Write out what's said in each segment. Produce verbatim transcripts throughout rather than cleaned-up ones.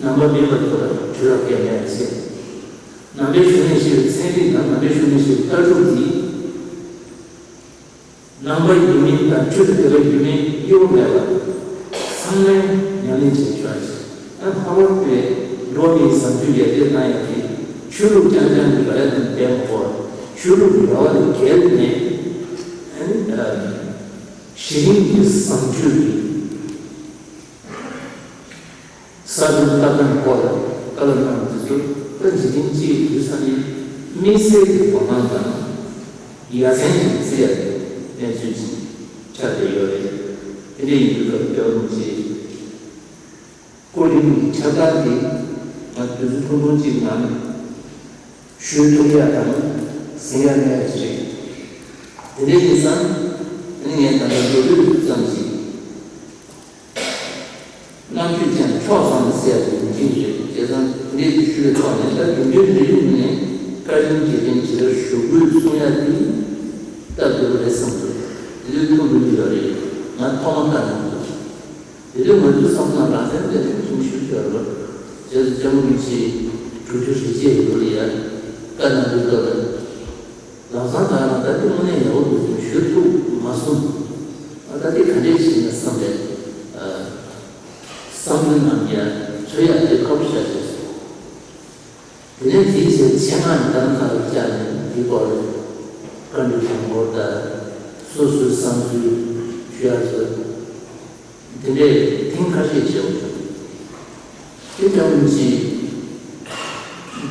ནང་པ་མིན་པ་ཚོ་ལ་དྲི་བ་གལ་མེད་ཟེར། ནང་པའི་གཞུང་ནས་བཤད་པའི་ཚན་རིག་དང་ནང་པའི་གཞུང་ནས་བཤད་པའི་ལྟ་གྲུབ་འདི། ནང་པ་ཡིན་མིན་དང་ཆོས་དད་པ་ཡོད་མེད་དབྱེ་བ་མེད་པར་ཚང་མས་ཉམས་ལེན་བྱེད་ཆོག་ཅིང་། ཨ་ལྷག་པར་དུ་འགྲོ་བ་མིའི་བཟང་སྤྱོད་ཡར་རྒྱས་གཏོང་ཡག་གི་ཆོས་ལུགས་རྐྱང་རྐྱང་གི་ར་ཡ་དང་ལྡན་པ་བོ། ཆོས་ལུགས་ཀྱི་ར་བ་ལས་བརྒལ་ནས། ཨ་ནི་ཨ་གཞི་རིམ་གྱི་བཟང་སྤྱོད་ཀྱི་ས་བོན་ལྟ་སྟངས་སྐོར་ལ་བཀའ་སློབ་གནང་བ་དེ་ཚོ་ད་འཇིག་རྟེན་སྤྱིའི་དུས་ས་ནས་དམིགས་བསལ་གྱི་དོ་སྣང་དང་ཡ་མཚན་ཞིག་བརྩི་ཡ་གནས་ཚུལ་ཅིག་ཆགས་བསྡད་ཡོད་རེད། དེ་འདྲ་ཡིན་དུས་སྐབས་སྐྱབས་མགོན་རིན་པོ་ཆེའི་སྐུ་རིམ་གྱི་ཁྱབ་བརྡལ་དེ་ང་དུས་ཚོད་ཐུང་ཐུང་ཅིག་ནང་ཞུ་ཐུབ་ཡ་དང་གཟིགས་ཡ་གནད་ཅིག་རེད། དེ་འདྲ་ཡིན་ཙང་ངས་ད་ལྟ་མདོར་བསྡུས་ཙམ་ཞིག་རྣམ་དཔྱོད་ཅན་ཕྱོགས་བཟང་ཟེར་ཡ་དེ་ཡིན་གྱི་རེད། བྱས་ཙང་འདི་ཞུ་བའི་ཐོག་ནས་ད་རྒྱུན་ལྡན་མི་རིགས་ནས་བཀའ་དྲིན་རྗེས་དྲན་ཇི་ལྟར་ཞུ་དགོས་གསུང་ཡ་དེ་སྟབས་བདེ་པོ་རེད་བསམ་འདུག་དེ་དུས་ཐུགས་འགྲོ་གི་ཡོད་རེད། ང་ཐོག་མ་བཀའ་གནང་འདུག་དེ་དུས་ང་ཚོའི་བསམ་བློ་རང་བཙན་དེ་ཐུགས་ཐུགས་ཞུ་གི་ཡོད་རེད། བྱས་ཙང་སྐྱབས་མགོན་རིན་པོ་ཆེ་དྲུག་ཅུ་རེ་བརྒྱད་ལོ་ལ་ཡ་བཀའ་གནང་དུས་སྐབས་ལ། ལམ་སང་ད་ང་ད་ལྟ་དངོས་གནས་ཡག་པོ་འདུག་ཟེར་ཞུ་ཐུབ་མ་སོང་། ཨ་ད་ལྟ་ག་འདྲས་བྱས་ན་བསམ་པའི་ཨ་བསམ་བློ་ནང་ཡ་ཚོད་ཡག་དེ་ཁ་བོ་བཞག་བྱས་སོང་། དེ་ནས་དེའི་ཚེ་ཆེད་མངགས་ནས་ད་ལྟ་ཁ་ལ་བཅར་ནས་འདི་སྐོར་ལ་བཀའ་འདྲི་དྲན་སྐོར་དང་སོ་སོའི་བསམ་ཚུལ་ཞུ་ཡག་ཚོ། དེ་འདྲས་ཐེངས་ཁ་ཤས་བྱས་པ་བྱུང་། དེ་ལྟ་བུ་ཅིག་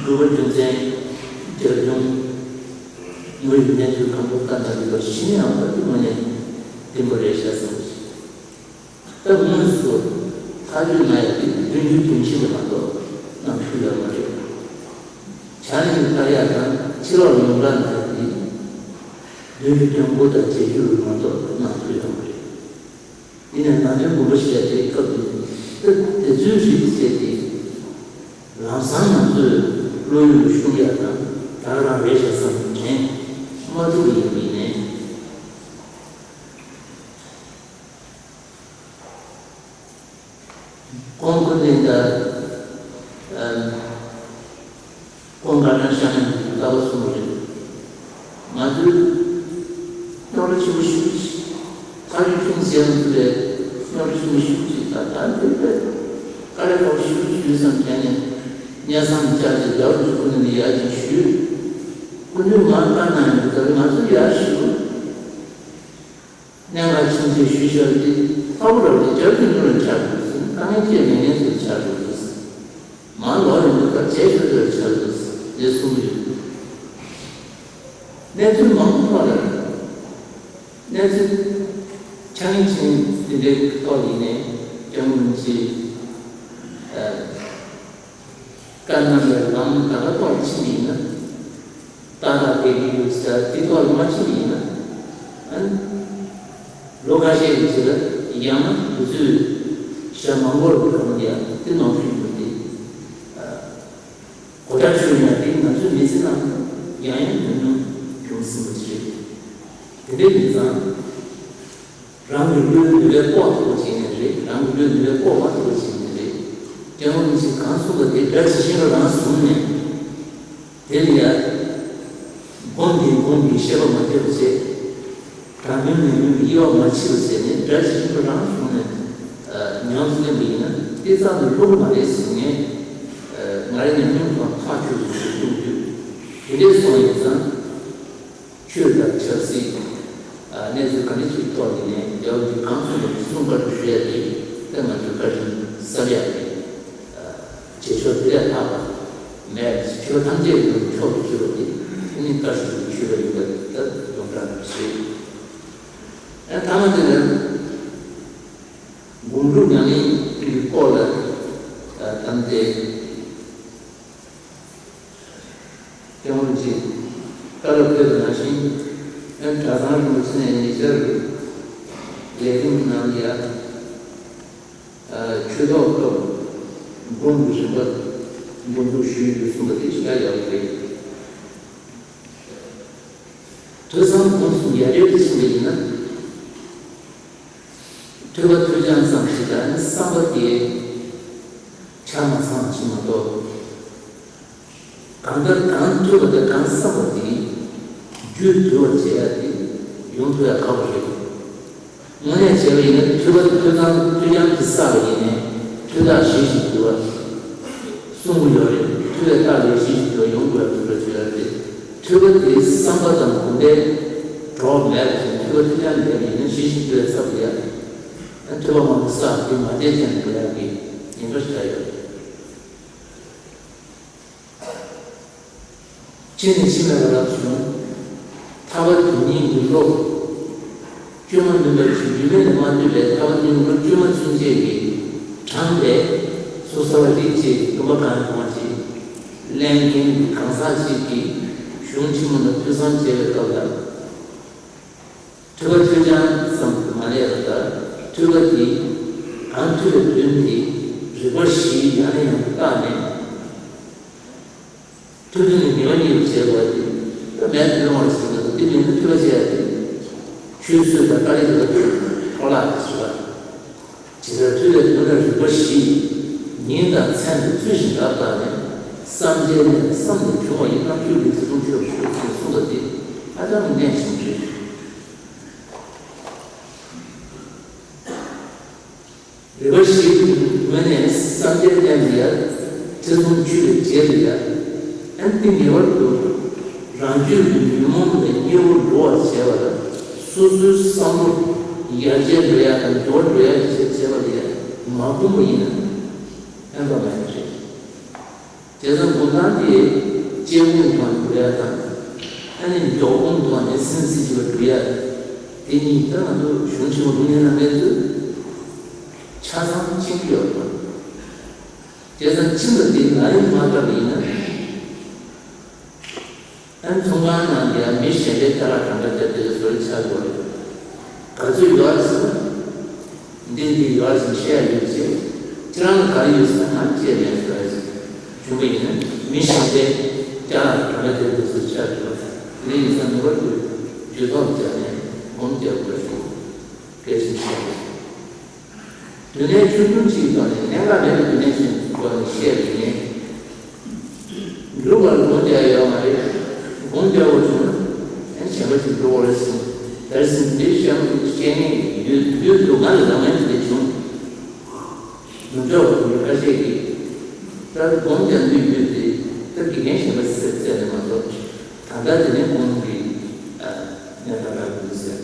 དགོས་པ་རྒྱུ་མཚན་རྒྱབ་ལྗོངས་དངོས་ཡོད་གནས་ཚུལ་གང་པོ་བཀའ་གནང་དགོས་པ་ཞིག་ཡང་ད་དེ་དངོས་གནས་བདེན་པ་རེད་ཤག་བསམ་གྱི། ད་དངོས་སུ་ཐག་གཅོད་གནང་ཡག་དེ་དོན་གཅིག་དོན་གཅིག་ལ་མ་གཏོགས་གནང་ཐུབ་ཡོད་མ་རེད། བྱ་ནས་བཏགས་ཡག་དང་ཕྱི་ལོགས་ལ་ཡོངས་གྲགས་གནང་ཡག་དེ་དོན་གཅིག་དོན་པོ་དང་བྱེད་རྒྱུ་ལ་མ་གཏོགས་གནང་ཐུབ་ཡོད་མ་རེད། ཡིན་ནའི་ནང་དོན་དགོངས་པ་བཞེས་ཡ་དེ་སྐབས་དེ་ནས་ད་དེ་ཚོའི་རིགས་བྱས་ཏེ། ལམ་སང་ང་ཚོས་བློ་ཡུལ་ལ་ཤོང་ཡ་དང་ད་ག་རང་རེད་ཤག་བསམ་དྲན་མ་ཐུབ་པ་ཡིན་པ་ཡིན་ནའི། ཁོང་སྐུ་མདུན་ད་ཨ། ཁོང་དགའ་ལྡན་ཤར་ནས་ལྟ་བ་གསུངས་པ་རེད། ང་ཚོས་རྙོག་དྲ་ཆེན་པོ་ཞེ་པོ་ཅིག་ཐག་གཅོད་ཁྲིམས་བཅད་མི་ཐུབ་པའི་རྙོག་དྲ་ཆེན་པོ་ཞེ་པོ་ཅིག་ད་ལྟ་འདིར་དཔེ་དཀའ་ལས་ཁག་པོ་ཞེ་པོ་ཅིག་ཡོད་བསམ་མཁན་ནས་སྙན་སེང་བཅར་ཏེ་རྒྱ་བོད་ཀྱི་སྐུ་མདུན་ལ་ཡར་ཅིག་ཞུས། སྐུ་མདུན་མར་བཀའ་གནང་ཡོང་དུས་ད་ང་ཚོ་ཡར་ཞུ། གནད་འགག་ཆེན་པོ་ཞིག་ཞུས་བཞག་པ་དེ་ལྷག་པར་དུ་རྒྱ་བོད་ཀྱི་སྐྱོན་ལ་ཆགས་འགྲོ་ཟིན། དཀའ་ངལ་སྐྱེལ་མེད་མཁན་ཚོ་ཆགས་འགྲོ་ཟིན། མར་ལོག་ཡོང་དུས་ད་བྱས་ཆོག་ཆོག་ཆགས་འགྲོ་ཟིན་ཞེས་གསུངས་ཡོད། གནས་ཚུལ་མང་པོ་ཐོག་ལ་གནས་ཚུལ་ཆ་ངེས་ཆེན་དེ་འདྲའི་ཐོག་ཡིན་ནའི་སྐྱབས་མགོན་རིན་པོ་ཆེ། བཀའ་གནང་བའི་ལམ་ད་ག་ཐོག་ཕྱིན་པ་ཡིན་ན། ཏག་ཏག་བསྡད་ཀྱི་ཡོད་ཟེར་དེ་ཐོག་ལ་མ་ཕྱིན་པ་ཡིན་ན། ཨ་ནི། ལོ་ཁ་ཤས་ཀྱི་རྗེས་ལ་ཡང་ན་དུས་ཚོད་ཞག་མང་པོར་གང་ཡང་དེ་ནང་ཕྱིན་པ་དེ། གོ་བརྡ་ཤོར་ཡང་དེ་ང་ཚོའི་མི་ཚེ་ནང་ཡང་ཡང་ཉུང་ཉུང་བྱུང་ཟིན་པ་ཞིག་རེད། དེ་འདྲ་ཡིན་ཙང་། རང་གི་བློའི་ནུས་པས་དཔོག་ཐུབ་པ་བྱས་ནས་རེད། རང་གི་བློའི་ནུས་པས་དཔོག་མ་ཐུབ་པ་བྱས་ནས་རེད། སྐྱབས་མགོན་རིན་པོ་ཆེས་གང་གསུངས་པ་དེ་སྒྲ་ཇི་བཞིན་དུ་རང་བཟུང་ནས། དེ་ལ་ཡ། སྒོམ་གྱིས་སྒོམ་གྱིས་ཤེས་པ་མ་སྐྱེ་བ་བྱས། དྲང་སྙོམས་ཉམས་མྱོང་གི་དབྱེ་བ་མ་ཕྱེ་བ་བྱས་ནས་སྒྲ་ཇི་བཞིན་དུ་རང་བཟུང་ནས། ཉམས་སུ་ལེན་པ་ཡིན་ན་དེ་ཙམ་དུ་ལྷུག་མ་རེད་ཟེར་ནས། ང་རའི་ཉམས་མྱོང་ཐོག་ཐག་ཆོད་པ་ཞིག་གསུངས་དུས། དེ་འདྲའི་སོང་ཡིན་ཙང་། ཆོས་དང་ཆབ་སྲིད། གནས་ཚུལ་ག་འདྲ་ཞིག་ཐོག་ནས་ནས་རྒྱལ་བ་འདི་གང་གསུངས་པ་དེ་གསུང་བཀའ་སྒྲུབ་ཞུ་ཡ་དེ་ད་ང་ཚོའི་བཀའ་དྲིན་གསབ་ཡ་རེད། བྱེད་ཕྱོགས་དེ་ལས་ལྷག་པ་མེད། ཆོས་ཐམས་ཅད་ཀྱི་མཆོག་ཏུ་གྱུར་པ་དེ་དེ་ནི་བཀའ་སྒྲུབ་ཀྱི་མཆོད་པ་ཡིན་པ་དེ་ད་དོན་དག་རེད། ཨ་ཐ་མ་དེ་ལ་སྒོམ་སྒྲུབ་ཉམས་ལེན་གྱི་སྐོར་ལ་དམ་བཅའ། སྐྱབས་མགོན་གྱིས་བཀའ་སློབ་ཕེབས་པ་ནང་བཞིན། ཨ་གྲྭ་ཚང་རིན་པོ་ཆེ་ནས་ཉེ་ཆར་ལས་ཁུངས་ནང་ལ་ཡ། ཆོས་ཐོག་སྐབས་སྒོམ་གྱི་རིམ་པ་འགོ་འཛུགས་ཞུས་ཡོད་གསུངས་པ་དེ་ཞེ་དྲག་ཡག་པོ་རེད། ཐོས་བསམ་སྒོམ་གསུམ་ཡ་རབས་དུ་ཕྱིན་པ་ཡིན་ན། ཐོས་པ་ཐོས་རྐྱང་ཙམ་ཞིག་ལ་ནི་བསམ་པ་དེ། ཆ་མ་ཚང་ཞིག་མ་གཏོགས། གང་ལྟར་གང་ཐོས་པ་དང་གང་བསམ་པ་དེ་རྒྱུད་དུལ་བར་བྱེད་ཡ་དེ་ཡོང་ཐུབ་ཡ་ཁག་པོ་རེད། དངོས་གནས་བྱས་པ་ཡིན་ན་ཐོས་པ་ཐོས་ཐང་ཐོས་རྐྱང་གིས་བསགས་པ་ཡིན་ནའི་ཐོས་རྟགས་གཞིར་བཞག་དུལ་བ་གསུང་གི་ཡོད་རེད། ཐོས་པའི་རྟགས་ལ་གཞིར་བཞག་དུལ་བ་ཡོང་དགོས་པ་ཐུགས་ལ་བྱེད་ཡ་རེད། ཐོས་པ་དེ་བསམ་པ་དང་དགོངས་པའི་གྲོགས་མེད་པ་བཞིན་ཐོས་པ་ཐོས་རྐྱང་མེད་པ་ཡིན་ན་གཞིར་བཞག་དུལ་བའི་ཚབ་ཏུ་ཡ། ཐོས་པ་མང་པོ་བསགས་དེ་མ་བདེ་ཅན་འགྲོ་ཡག་གི་ཉེན་ཁ་ཞིག་ཡོད། ཕྱི་ནས་ཕྱི་མེད་པ་རབ་བྱུང་། ཐར་པ་དོན་གཉིས་འདུལ་ལོ། བཅོས་མ་མིན་པ་ཅིག་འདུལ་བ་ནས་མ་འདུལ་བའི་ཐར་པ་དོན་གཉིས་ལོ་བཅོས་མ་ཚུན་ཆད་ཀྱི་དྲངས་པའི་སོ་སོ་བ་རིགས་གཅིག་སྟོན་པ་གང་གང་ཅིག་ལེན་མཁན་གྱི་གང་ཟག་ཅིག་གིས་གཞུང་ཆེན་མོ་ལ་ཐོས་བསམ་བྱེད་པའི་སྐབས་ལ། ཐོས་པ་ཐོས་རྐྱང་ཙམ་དུ་མ་ལས་པ་ལྟར་ཐོས་པ་དེ་གང་ཐོས་པའི་དོན་དེ་རིགས་པ་བཞིའི་ཡང་ནས་ཡང་དུ་བརྟགས་ནས། ཐོས་དོན་ནི་ངེས་པ་རྙེད་པར་བྱེད་པ་དེ་ད་མེད་དུ་ཡོང་བར་བྱེད་པ་དེ་མེད་ན་ཐོས་པ་བྱེད་ཡ་དེ་ཆུད་ཟོས་དང་ལྟ་རེ་རེ་ལ་ཐོས་ཐོག་ལ་དེ་ཞུ་བ། ཇི་ལྟར་ཐོས་པའི་དོན་ལ་རིགས་པ་བཞི་ཉིན་དང་མཚན་དུ་ཚུལ་བཞིན་ལ་བརྟགས་ནས་བསམ་བྱའི་གནས་ལ་བསམ་དུ་བྱུང་བ་ཡི་རྣམ་འགྱུར་གྱི་ཚིག་དུམ་ཆོས་སུ་ཞུགས་ཞེས་གསུངས་པ་འདི་ཧ་ཅང་གི་གནད་ཆེན་པོ་རེད། རིགས་པ་བཞིའི་ངོས་ནས་བསམ་བྱའི་གནས་ལ་ཡ་ཚིག་དུམ་ཆོས་ཀྱི་རྗེས་ལ་ཡ་ཨན་ཏི་ངེས་པར་དུ་རང་རྒྱུད་ཀྱི་ཉོན་མོངས་པའི་གཉེན་པོར་འགྲོ་བར་བྱེད་པ་ལ་སོ་སོའི་བསམ་བློ་ཡར་རྒྱས་འགྲོ་ཡ་དང་མགྱོགས་འགྲོ་ཡ་ཞེས་བྱེད་པ་ལ་ཡ་མ་བསྒོམས་པ་ཡིན་ན་ཕན་པ་མེད་པ་རེད། དེ་ཙམ་སྒོམ་སྟངས་དེ་སྐྱེ་སྒོ་དང་འགྲོ་ཡ་དང་། ཨ་ནི་མགྱོགས་སྒོམ་དང་ནས་སེམས་སྲིད་ཅིག་ལ་འགྲོ་ཡ། དེ་གཉིས་ད་ང་ཚོ་གཞུང་ཆེན་པོ་ལུང་ཡན་ན་མེད་ཚུལ་ཆ་ཚང་ཕྱིན་གྱི་ཡོད་པ། དེ་ཙམ་ཕྱིན་པ་དེ་ང་ཡིས་མ་བལྟས་པ་ཡིན་ན། ཨ་ནི་ཚོང་ཁང་ནང་ལ་ཡ་མི་གཞན་པའི་ཅ་ལག་གང་འདྲ་བསྡད་དེ་བཟོ་རེ་ཆགས་ཡོད་རེད། ག་ཚོད་ཡོད་ཟེར་ན། འདི་འདི་ཡོད་ཟེར་བཤད་ཡོད་ཅེས། ཁྱེད་རང་ལ་ག་རེ་ཡོད་ཟེར་ན་ང་ཅེས་མེད་ཟེར་བ་ཞིག་བྱུང་བ་ཡིན་ན་མི་གཞན་པའི་ཅ་ལག་ག་ལ་དེ་འདུག་ཟེར་ཆགས་འགྲོ་བ་དེ་ཡིན་ཙང་ངེས་པར་དུ་ཇུས་གཏོགས་བྱས་ནས་སྒོམ་རྒྱག་དགོས་ཞེས་གལ་ཆེན་བཤད་ཡོད། རྒྱུ་གནས་ཆུང་ཆུང་གཅིག་ཐོག་ནས་གནད་འགག་མེད་པའི་རྒྱུ་གནས་ཆེན་པོའི་སྒོ་ནས་བཤད་པ་ཡིན། འགྲུབ་པར་སྒོམ་རྒྱག་ཡོད་མ་རེད། སྒོམ་རྒྱག་པ་བྱུང་ན་ཨེ་གཞན་པ་ཞིག་འགྲོ་བ་རེད་ཟེར། དེར་སེམས་འདི་བཤད་མ་ཐུབ་སྐྱེ་ངེས་ཡོད་ཡོད་དུ་ང་ལ་ལམ་ཡང་དེ་བྱུང་། མི་འགྲོ་བ་དེ་ཁ་ཤས་ཀྱིས་ད་སྒོམ་རྒྱག་འདོད་ཡོད་དེ་ད་དགེ་རྒན་གཞན་པ་ཟེར་བཙལ་ནས་མ་གཏོགས་ད་ལྟ་དེ་ནས་སྒོམ་གྱི་གནས་སྟངས་ལ་འདུག་ཟེར།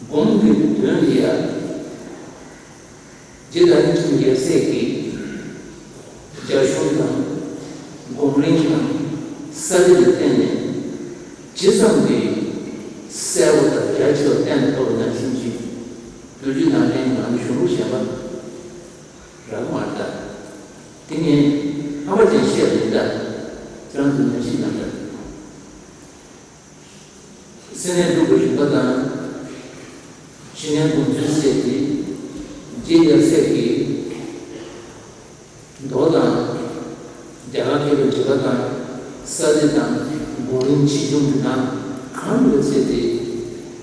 སྒོམ་གྱི་དོན་ལ་ཡ། རྗེ་ད་རིན་ཆེན་རྒྱལ་སྲས་ཀྱིས་རྒྱ་གཞུང་དང་། སྒོམ་རིམ་དང་། ས་ལེ་ལ་བརྟེན་ནས་ཇི་ཙམ་གྱི་གསལ་པོ་དང་རྒྱ་ཆེ་བ་བསྟན་ཐུབ་པ་ནང་བཞིན་གྱི་བསྡུས་རྒྱུད་ནང་བསྟན་ནང་གཞུང་ལུགས་གཞན་པ་རག་མ་རེད། དེ་ངས་ཧ་པ་ཅན་བཤད་པ་ཡིན་ད། ཁྱེད་རང་ཚོས་ཉམས་ཞིབ་གནང་དང་། སེམས་ནས་སྒྲུབ་པའི་རིམ་པ་དང་། ཕྱི་ནས་སྒོམ་ཚུལ་བཤད་དེ། རྗེ་ཡབ་སྲས་ཀྱིས་མདོ་དང་། རྒྱ་གར་མཁས་པའི་འགྲེལ་པ་དང་། ས་ལེ་དང་། སྒོམ་རིམ་ཆེ་ཆུང་གི་ནང་གང་ཡོད་ཚད་དེ་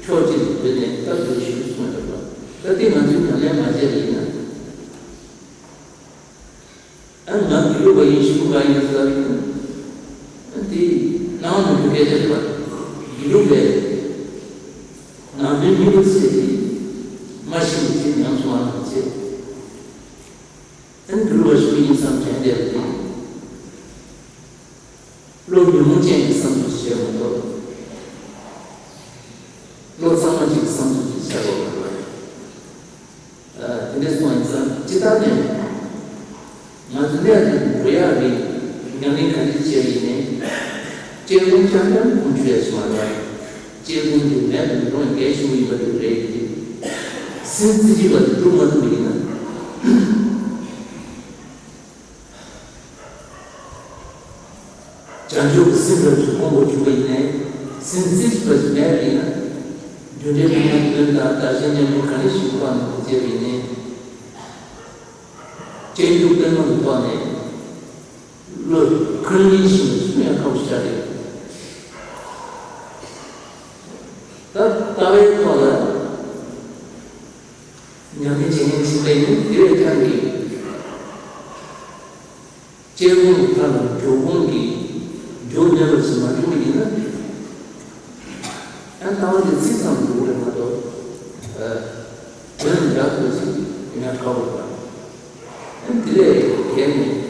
ཕྱོགས་གཅིག་ཏུ་བསྡུས་ནས་སྟབས་བདེ་ཞིག་གསུངས་ཡོད་པ། ད་ལྟའི་ང་ཚོས་ཉམས་ལེན་མ་བྱས་པ་ཡིན་ན། ཨ་ང་དགེ་ལུགས་པ་ཡིན་ཞུ་གི་མ་ཡིན་ཟེར་བ་ཡིན་ན། ཨ་དེ་སྣང་བ་མི་འགྲོ་སྐད་ཆ་རེད་པ། དགེ་ལུགས་པས་ནང་དོན་མི་འགྲོ་ཟེར་དེ་མ་ཤེས་པའི་ཚེ་ཉམས་སུ་མ་བླངས་པའི་ཚེ། ཨ་ནི་དགེ་ལུགས་པ་ཞིག་ཡིན་བསམ་དྲན་བསྡད་པ་དེ། བློ་ཉོན་མོངས་ཅན་གྱི་བསམ་ཚུལ་བྱས་མ་གཏོགས། བློ་གཙང་མ་ཅིག་གི་བསམ་ཚུལ་ཅིག་བྱས་པ་མ་རེད། ཨ་དེ་འདྲ་སོང་ཡིན་ཙང་སྤྱིར་བཏང་ནས་ང་ཚོ་གནས་དེ་འགྲོ་ཡག་གི་ཉམས་ལེན་ག་འདྲ་བྱས་ཡིན་ནའི། སྐྱེ་སྒོམ་རྐྱང་རྐྱང་སྒོམ་ཆོག་ཡ་ཞིག་མ་རེད། སྐྱེ་སྒོམ་དེ་མེད་པར་འགྲོ་ཡ་གལ་ཆེན་པོ་ཡིན་པ་དེ་རེད་དེ། སེམས་རྩེ་གཅིག་པ་དེ་སྒྲུབ་མ་ཐུབ་པ་ཡིན་ན། བྱང་ཆུབ་ཀྱི་སེམས་རབ་ཏུ་སྤོང་བར་གྱུར་པ་ཡིན་ནའི། སེམས་རྩེ་གཅིག་པ་ཞིག་མེད་པ་ཡིན་ན། རྒྱུ་འབྲས་མི་མངོན་དོན་དང་བདག་གཞན་གཉེན་པོ་ག་ནས་ཞིག་ཐོག་ནས་མི་བྱེད་པ་ཡིན་ནའི། སྤྱོད་འཇུག་པད་མ་གི་ཐོག་ནས་བློ་ཁ་ལིང་ཞིག་གསུང་ཡང་ཁག་པོ་ཞིག་རེད། ད་ལྟ་བའི་ཐོག་ལ། ཉམས་ ནི་བྱེད་མཁན་ཞིག་ལས་ཡིན། དེ་བས་ཐང་གི་དཔྱད་སྒོམ་གྱི་ཐབས་ལ་འཇུག་སྒོམ་གྱི་འཇུག་མེད་པ་ཞིག་མ་བྱུང་བ་ཡིན་ན། ཨ་ལྟ་བ་དེ་ཚིག་ཙམ་འདུག་རེད་མ་གཏོགས། ཨ་དོན་འཇགས་དགོས་ཞིག་ཡིན་ན་ཁག་པོ་རེད། ཨ་དེ་ལས་བརྒལ་ནས།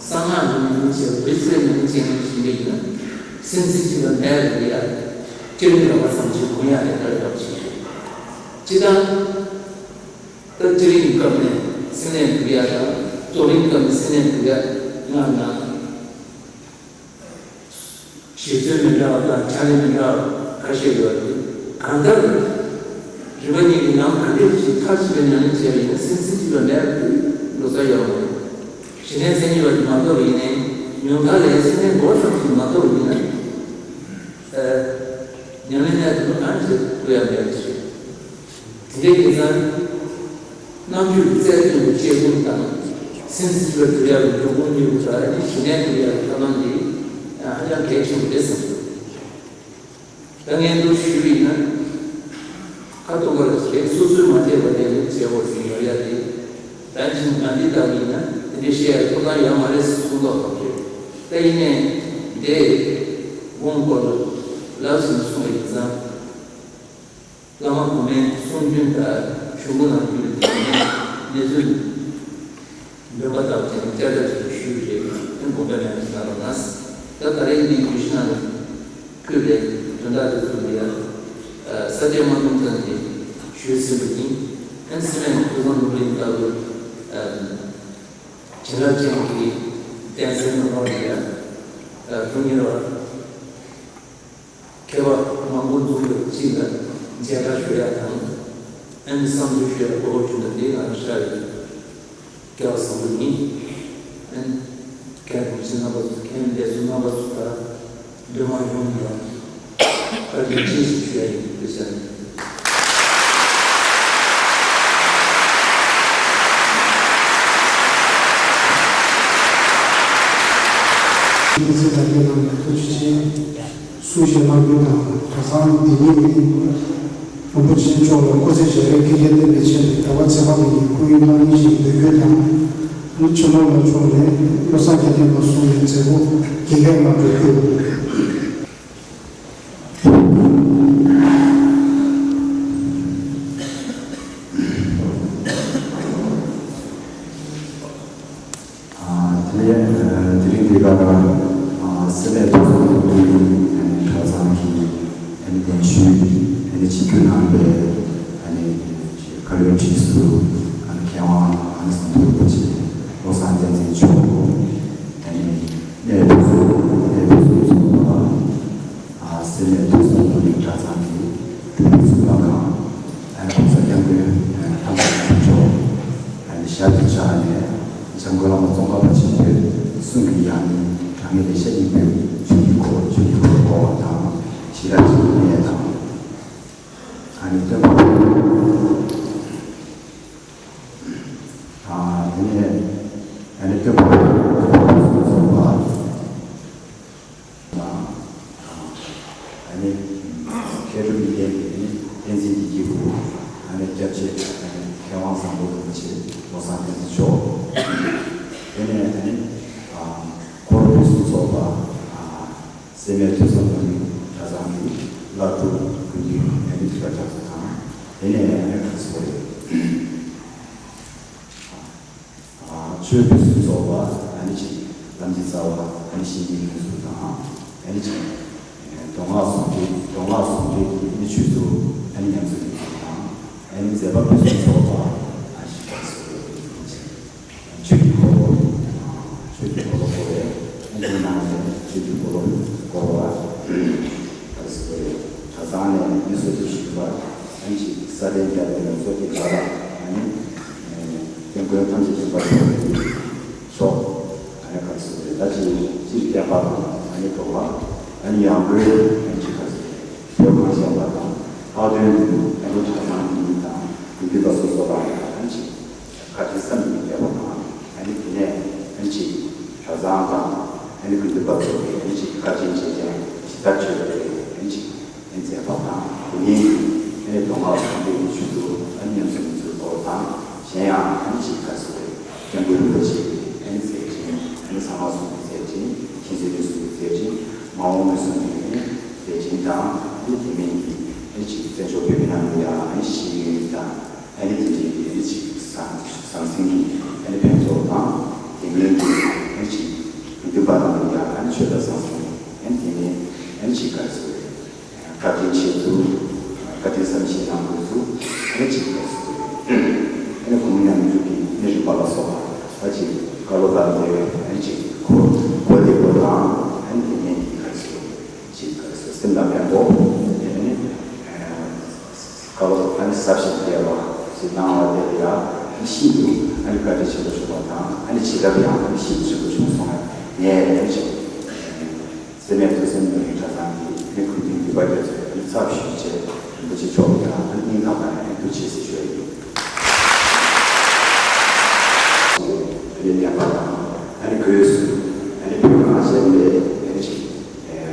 གསང་སྔགས་ཀྱི་ཉམས་ལེན་བྱེད་པ་འོད་གསལ་ཉམས་ལེན་བྱེད་མཁན་ཞིག་ཡིན་ན། སེམས་རྩེ་གཅིག་ལ་གནས་པ་ཡ། སྤྱིར་འགྲོ་བ་ཐམས་ཅད་གུ་ཡངས་ཏེ་ལྟར་ཡོད་ཅིང་། ཅི་ལྟར། ད་སྤྱིར་རིང་སྐབས་ནས་སེམས་གནས་སྒྲུབ་ཡ་དང་རྩོད་རིང་སྐབས་ནས་སེམས་གནས་སྒྲུབ་ཡ་ལྔ་ན། བཞེད་ཚུལ་མི་འདྲ་བ་དང་ཕྱག་ལེན་མི་འདྲ་བ་ཁ་ཤས་ཡོད་རེད། གང་ལྟར། རིམ་པ་གཉིས་ཀྱི་ནང་ག་འདྲ་ཞིག་མཐར་ཕྱིན་པའི་ཉམས་ལེན་བྱས་པ་ཡིན་ན་སེམས་རྩེ་གཅིག་ལ་གནས་པའི་ལོ་ཙཱ་ཡོད་མ་རེད། གཞི་གནས་མཚན་ཉིད་པ་དེ་མ་རྟོགས་པ་ཡིན་ནའི་ཉུང་མཐའ་ལས་སེམས་གནས་འགོག་ཐབས་ཤིག་མ་རྟོགས་པ་ཡིན་ན། ཨ་ཉམས་ལེན་གནས་ཐུབ་པ་གང་ཞིག་ཐུབ་ཡ་མེད་པ་ཞིག་དེ་འདྲའི་ཡིན་ཙང་། རྣམ་འགྱུར་རྩལ་སྟོན་པའི་དཔྱད་སྒོམ་དང་། སེམས་སྲིད་པར་གྱུར་ཡག་གི་འཇུག་སྒོམ་གཉིས་པོ་དག་ནི་ཞི་གནས་གྱུར་ཡག་གི་ཐབས་ལམ་འདི་ཧ་ཅང་གལ་ཆེན་པོ་རེད་བསམ་འདུག་ད་ངས་འདུག་ཞུས་པ་ཡིན་ན། ཁ་སྟོང་པར་གེགས་སོ་སོས་མ་བྱས་པ་ལས་ནི་བྱེད་དགོས་ཞུ་ཡོད་ཡ་དེ། ད་ཕྱིན་ང་འདི་ལྟ་བུ་ཡིན་ན་དེ་འདྲའི་བཤད་ཡ་ཐོབ་ཐང་ཡོད་མ་རེད་གསུངས་མདོག་ཁ་པོ་རེད། ད་ཡིན་ནའི་དེ་སྒོམ་སྐོར་ལ་ལབ་ཟིན་གསུངས་པ་ཡིན་ཙང་། བླ་མ་གོང་མའི་གསུང་རྒྱུན་དང་གཞུང་ལུགས་ནང་བརྒྱུད་པའི་གནས་ཚུལ་འདོན་པ་ལྟ་བུ་དེ་ནི་བསྐྱར་ལྡབ་ཅིག་ཞུས་པ་རེད། ཨེ་དགོངས་པ་མེད་པ་ཞིག་གནང་རོགས་གནང་། ད་ད་རེས་འདིའི་བརྗོད་གཞི་ནང་ལ་བཀོད་པའི་དོན་དག་དེ་ཚོ་ལ་ཡང་ས་བཅད་མ་སྟོང་ཙམ་ཞིག་ཞུས་ཟིན་པ་ཡིན། ཨེ་སི་མེད་ཐུགས་བཟང་ནོར་གླིང་ལྟ་བུ་བྱིན་རླབས་ཅན་གྱི་བསྟན་སྲིད་ནང་ལོགས་ལ་ཡང་ཐུགས་མཉེས་པ། མཁས་པ་མང་པོ་འཛོམས་པའི་དཀྱིལ་ལ་མཇལ་ཁ་ཞུ་ཡ་དང་། ཨ་ནི་བསམ་ཚུལ་ཞུ་ཡ་གོ་སྐབས་བྱུང་བ་དེ་ང་རང་ཤར་བའི་སྐལ་བ་བཟང་པོ་ཡིན། ཨ་ནི་མཁན་ཐུགས་རྗེ་རྣམ་པ་ཚོ་མཁན་འདས་སོ་རྣམ་པ་ཚོ་དང་སྒྲོལ་མ་ཡོངས་ལ་བཀའ་དྲིན་ཆེ་ཞེས་ཞུ་ཡ་ཡིན། ཐུགས་རྗེ་ཆེ། ཐུགས་རྗེ་ཆེ། གསུང་བཤད་གནང་རྒྱུ་དང་གྲྭ་ཚང་འདི་ཉིད་ནི་རིན་པོ་ཆེ་མཆོག་ལ་སྐུ་ཚེ་ཞབས་པད་བསྐལ་བརྒྱར་བརྟན་པའི་ཆེད་དུ་ཟླ་བ་ཚེ་དཔག་མེད་ཀྱི་སྐུ་ཡོན་གནང་ནི་ཞིག་འདོད་རྒྱུ་དང་། ཆོས་ནོར་ལགས་མཆོག་ནས་བློ་བཟང་རྒྱལ་བསྟན་པ་གསུང་བའི་མཛད་སྒོ་རྒྱ་སྐྱེད་གནང་དགོས་ཞུ། དེ་ནས་དེ་རིང་འདི་ག་སེ་མེད་ཐུགས་བཟང་ནོར་གླིང་གྲྭ་ཚང་གི་གདན་ཞུས་ཆིབས་བསྒྱུར་གནང་བའི་བཀའ་བློན་ཁྲི་ཟུར་མཁས་དབང་ཨ་ནེ་ཟམ་གདོང་རིན་པོ་ཆེ་བློ་བཟང་བསྟན་འཛིན་མཆོག་གནས་ཕུན་སུམ་གནས་ཕུན་སུམ་ཚོགས་པ། སེ་མེད་ཐུགས་བཟང་ནོར་གླིང་གྲྭ་ཚང་གི་འབྲུག་པའི་གཙུག་ལག་ཁང་། གོང་ས་སྐྱབས་མགོན་ཐམས་ཅད་མཁྱེན་མཆོག་ཞབས་ཀྱི་ཕྱག་ནས་འཇམ་མགོན་བླ་མ་ཙོང་ཁ་པ་ཆེན་པོའི་གསུང་གི་ཡང་སྙིང་དྲང་ངེས་ལེགས་བཤད་སྙིང་པོའི་ཆོས་ཀྱི་འཁོར་ལོ། ཆོས་ཀྱི་འཁོར་ལོ་བསྐོར་བ་དང་། ཞི་རགས་ཀྱི་གནས་དང་། ཨ་ནི་སྟོན་པ། དེ་ནས་ཨ་ནི་སྟོན་པ་ཚོགས་པ། ཨ་ནི་མཁས་གྲུབ་གཉིས་ལྡན་གྱི་ཨ་ནི་བསྟན་འཛིན་གྱི་སྐྱེས་བུ། ཨ་ནི་སྐྱབས་རྗེ་ཨ་ནི་མཁས་དབང་བཟང་པོ་རིན་པོ་ཆེ་བློ་བཟང་བསྟན་འཛིན་མཆོག་དེ་ནས་ཨ་ནི་འཁོར་ཕུན་སུམ་ཚོགས་པ། སེ་མེད་ཐུགས་བཟང་ནོར་གླིང་གྲྭ་ཚང་གི་བླ་སྤྲུལ་སྐུ་མདུན་ཨ་ནི་ཐུགས་རྗེ་ཆེ་དང་། དེ་ནས་ཨ་ནི་ག་སོ་རེད། ཆོས་ཕུན་སུམ་ཚོགས་པ་ཨ་ནི་ཅིག་ལམ་གྱི་རྩ་བ་ཨ་ནི་ཤེས་ཀྱི་ཕུན་སུམ་དང་། ཨ་ནི་ཅིག་མདོ་སྔགས་ཟུང་འབྲེལ། མདོ་སྔགས་ཟུང་འབྲེལ་གྱི་ཨ་ནི་ཆོས་སུ་ཨ་ནི་ཉམས་སུ་ལེན་པ་དང་། ཨ་ནི་མཛད་པ་ཕུན་སུམ་ཚོགས་པ་ཨ་ནི་ཅིག་ཆོས་ཀྱི་འཁོར་ལོ། ཆོས་ཀྱི་འཁོར་ལོ་བསྐོར་བས་ཨ་ནི་ནང་ནས་ཆོས་ཀྱི་འཁོར་ལོ་བསྐོར་བ། ག་རེ་ཟེར་དགོས་རེད། གྲྭ་ཚང་ནས་མི་སོ་སོ་བཞིན་པ་ཨ་ནི་ཅིག་ས་གདན་བརྒྱབ་པའི་ལུང་ཚོགས་ཀྱི་བཀའ་ལ་ཨ་ནི། སྐྱབས་མགོན་ཐམས་ཅད་མཁྱེན་པ་མཆོག་ཨ་ནི་ག་རེ་ཟེར་དགོས་རེད། ད་ཅིག་སྤྱིར་བསྟན་པ་དང་ཨ་ནི་འགྲོ་བ་ཨ་ནི་ཡང་སྒོས་ཨ་ནི་ཅིག་ག་རེ་ཟེར་དགོས་རེད། བོད་གངས་ཅན་པ་དང་ལྷག་དོན་དུ་ཨ་ནི་གྲྭ་ཚང་འདི་ཉིད་དང་དགེ་འདུན་པ་སོ་སོ་ལ་ཨ་ནི་ཅིག་བཀའ་དྲིན་བསམ་གྱིས་མི་ཁྱབ་པ་དང་། ཨ་ནི་དེ་ནས་ཨ་ནི་ཅིག་གྲྭ་ཚང་དང་ཨ་ནི་དགེ་འདུན་པ་ཚོ་གིས་ཨ་ནི་ཅིག་བཀའ་དྲིན་རྗེས་དྲན་ཇི་ལྟར་བྱེད་དགོས་རེད། ཨ་ནི་ཅིག་ཨ་ནི་མཛད་པ་དང་དགོས་ངེས་ཀྱི་ གདོང་ཁ་ཚོགས་འདུའི་ཆེད་དུ་ཨ་ནི་ཉམས་སུ་མི་ཚུད་པ་དང་། གཞན་ཡང་ཨ་ནི་ཅིག་ག་རེ་ཟེར་དགོས་རེད། སྐྱབས་མགོན་རིན་པོ་ཆེ་གི་ཨ་ནི་མཛད་འཕྲིན། ཨ་ནི་གསང་སྔགས་སྲུང་གི་མཛད་འཕྲིན། མཁྱེན་བརྩེ་ནུས་གསུམ་གྱི་མཛད་འཕྲིན། མ་འོངས་མི་གསུམ་གྱི་ཨ་ནི་མཛད་འཕྲིན་དང་། ཨ་ནི་དེ་མིན་གྱི་ཨ་ནི་ཅིག་བཙན་བྱོལ་བོད་མི་རྣམས་ལ་ཡང་ཨ་ནི་ཤེས་ཡོན་དང་། ཨ་ནི་དེ་འདྲའི་ཨ་ནི་ཅིག་ཟང་ཟང་ཟིང་གི་ཨ་ནི་ཕན་ཐོགས་དང་། དེ་མིན་གྱི་ཨ་ནི་ཅིག་དགེ་འདུན་པ་རྣམས་ལ་ཡང་ཨ་ནི་ཆོས་དང་ཟང་ཟིང་། ཨ་ནི་དེ་མིན་ཨ་ནི་ཅིག་ག་རེ་ཟེར་དགོས་རེད། བཀའ་དྲིན་ཆེད་དུ། བཀའ་དྲིན་བསམ་ཤེས་གནང་དགོས་ཚུལ། ཨ་ནི་གཅིག་ཡོད་ཟེར། ཨ་ནི་གོང་མའི་ནང་འཇུག་གི་ཨ་ནི་རིམ་པ་ལ་སོགས་པ་ཨ་ཅིག་བཀའ་སློབ་དང་འབྲེལ་བའི་ཨ་ནི་གཅིག་གོ་གོ་བདེ་པོ་དང་། ཨ་ནི་དེ་ནས་ག་རེ་ཟེར། གཅིག་ག་རེ་ཟེར། སེམས་ལ་ཕན་པོ། དེ་ནས་ཨ་བཀའ་སློབ་ཨ་ནི་ཟབ་ཞིང་རྒྱས་པ་ཞིག་གནང་བ་དེ་ལ་ཡང་ཤིན་ཏུ་ཨ་ནི་བཀའ་དྲིན་ཆེན་པོ་བྱུང་བ་དང་། ཨ་ནི་བྱིན་རླབས་ཡང་ཨ་ནི་ཤིན་ཏུ་ཆེན་པོ་བྱུང་སོང་བ་ངས་ཨ་ནི་གཅིག་སེར་སྨད་ཐུགས་སེམས་ནོར་བུའི་གྲྭ་ཚང་གི་ཨ་ནི་སྐུ་མདུན་འདུས་པ་རྒྱ་མཚོའི་ཨ་ནི་ཚབ་ཞུས་བྱས། རིན་པོ་ཆེ་མཆོག་ལ་ཡང་ཨ་ནི་སྙིང་ཐག་པ་ནས་ཨ་ནི་ཐུགས་རྗེ་ཆེ་ཞུ་ཡ་ཡིན། ཨ་ནི་བདེན་པ་དང་ཨ་ནི་དགོས་སུ་ཨ་ནི་བོད་གངས་ཅན་པའི་ཨ་ནི་ཅིག་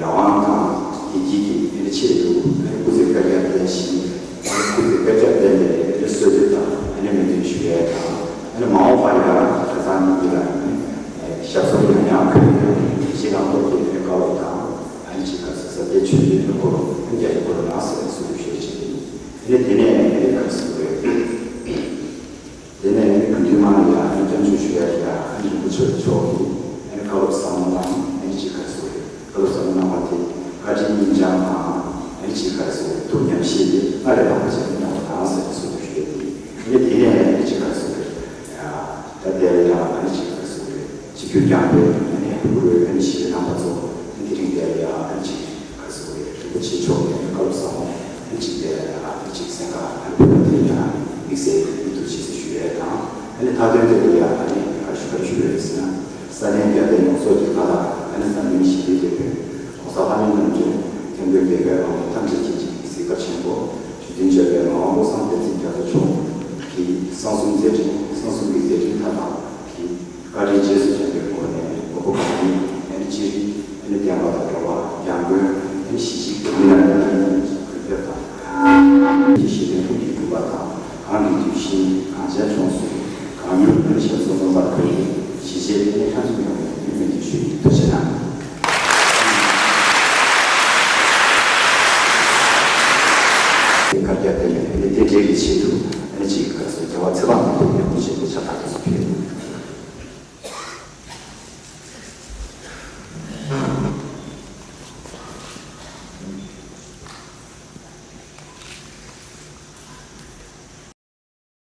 རང་དབང་དང་བདེ་སྐྱིད་ཀྱི་ཨ་ནི་ཆེད་དུ་ཨ་ནི་སྐུ་ཚེ་བསྐལ་བརྒྱར་བརྟན་ཞིང་། ཨ་ནི་སྐུ་ཚེ་བསྐལ་བརྒྱར་བརྟན་པའི་ཨ་ནི་གསོལ་འདེབས་དང་ཨ་ནི་སྨོན་འདུན་ཞུ་ཡས་དང་། ཨ་ནི་མ་འོངས་པར་ཡང་གྲྭ་ཚང་འདི་ལ་ཨ་ནི་ཞབས་སོར་ཡང་ཡང་འཁོད་ནས་ཨ་ནི་ཞེ་སྡང་སྟོབས་ཀྱི་ཨ་ནི་དཀའ་བ་དང་། ཨ་ནི་ཅིག་ག་རེ་ཟེར། ཟབ་རྒྱས་ཆོས་བརྒྱུད་ཀྱི་སྐོར་ཨ་ནི་རྒྱ་ཡི་སྐོར་ལ་ཟེར་ནས་གསོལ་འདེབས་ཞུ་ཡས་བྱེད་ཀྱི་ཡིན། ཨ་ནི་དེ་ནས་ཨ་ནི་ག་རེ་ཟེར་དགོས། དེ་ནས་ཨ་ནི་དགེ་འདུན་མང་ལ་ཡང་ཨ་ནི་སྐྱབས་འཇུག་ཞུ་ཡ་དེ་ལ་ཨ་ནི་རིན་པོ་ཆེ་མཆོག་གིས་ཨ་ནི་བཀའ་སློབ་ཟབ་མོ་དང་། ཨ་ནི་ཅིག་ག་རེ་ཟེར་དགོས། བཀའ་སློབ་ཟབ་མོ་གནང་བ་དེ་བཀའ་དྲིན་སྙིང་བཅངས་དང་། ཨ་ནི་ཅིག་ག་རེ་ཟེར་དགོས། ཐུགས་ཉམས་བཞེས་དེ་སྔར་ལས་ལྷག་པ་ཅིག་གནང་བ་དང་ཟེར་ནས་གསོལ་འདེབས་ཞུ་ཡ་དེ་ཡིན། ཨ་ནི་དེ་ནས་ཨ་ནི་ཅིག་ག་རེ་ཟེར་དགོས། ད་དེ་ལ་ཡང་ཨ་ནི་ཅིག་ག་རེ་ཟེར་དགོས། ཆིབས་བསྒྱུར་བསྐྱངས་པའི་ཨ་ནི་ཕྲུ་གུའི་ཨ་ནི་གཞིས་ལུས་རྣམ་པ་ཚོ་ཨ་ནི་དེ་རིང་དེ་ལ་ཡང་ཨ་ནི་ཅིག་ག་རེ་ཟེར་དགོས་རེད། རིན་པོ་ཆེ་མཆོག་གི་ཨ་ནི་བཀའ་སློབ་ཟབ་མོ་ཨ་ནི་ཅིག་དེ་ལ་ཡང་ཨ་ནི་ཅིག་གསན་ག་ཨ་ནི་ཕེབས་པ་དེ་ལ་ཡང་དམིགས་བསལ་ཨ་ནི་ཐུགས་རྗེ་ཆེ་ཞུ་ཡས་དང་། ཨ་ནི་མཐའ་དོན་དེ་ལ་ཡང་ཨ་ནི་ག་རེ་ཞུ་ག་རེ་ཞུ་ཡོད་རེད་ཟེར་ན། ས་གནས་རྒྱ་བལ་ཡོངས་རྫོགས་ཀྱི་ཁ་ལག་ཨ་ནི་འཛམ་གླིང་ཞི་བདེའི་དེད་དཔོན་༸གོང་ས་ལྷ་མིའི་རྣམ་འདྲེན་མཁན་པོའི་བདེ་དགའི་དབང་པོ་ཐམས་ཅད་མཁྱེན་ཅིང་གཟིགས་པ་ཆེན་པོ་བརྒྱུད་འཛིན་བྱ་བའི་ངག་དབང་པོ་སངས་བསྟན་འཛིན་རྒྱ་མཚོ་མཆོག་གིས་གསང་གསུམ་མཛད་འཕྲིན། གསང་གསུམ་གྱི་མཛད་འཕྲིན་མཐའ་དག་གི་བཀའ་དྲིན་རྗེས་སུ་དྲན་པའི་སྒོ་ནས། མགོན་པོ་གང་ཉིད་ཨ་ནི་ཅི་རིགས་ཨ་ནི་བསྟན་པ་དང་འགྲོ་བ་ཡང་སྒོས་ཨ་ནི་གཞིས་བྱེས་ཀྱི་མི་རྣམས་ཀྱི་གུས་ཕེབས་དང་། ཨ་ནི་ཞི་བདེ་ཀུན་གྱི་སྒྲུབ་པ་དང་། གང་གི་དུས་བཞིན་གངས་ཅན་ལྗོངས་སུ་གང་ཡུལ་ཨ་ནི་ཞབས་སོར་སྨོན་པར་འཁོད་དེ་གཞིས་བྱེས་ཨ་ནི་ཕྲ་ཚུགས་ཡོང་བའི་ཨ་ནི་སྨོན་འདུན་ཞུ་ཡི། ཐུགས་རྗེ་གནང་། དེ་གར་རྒྱ་བལ་ཡུལ་ཨ་ནི་དེ་འབྲེལ་གྱི་ཆེད་དུ་ཨ་ནི་ཅིག་ག་རེ་ཟེར། རྒྱལ་བ་ཚེ་དཔག་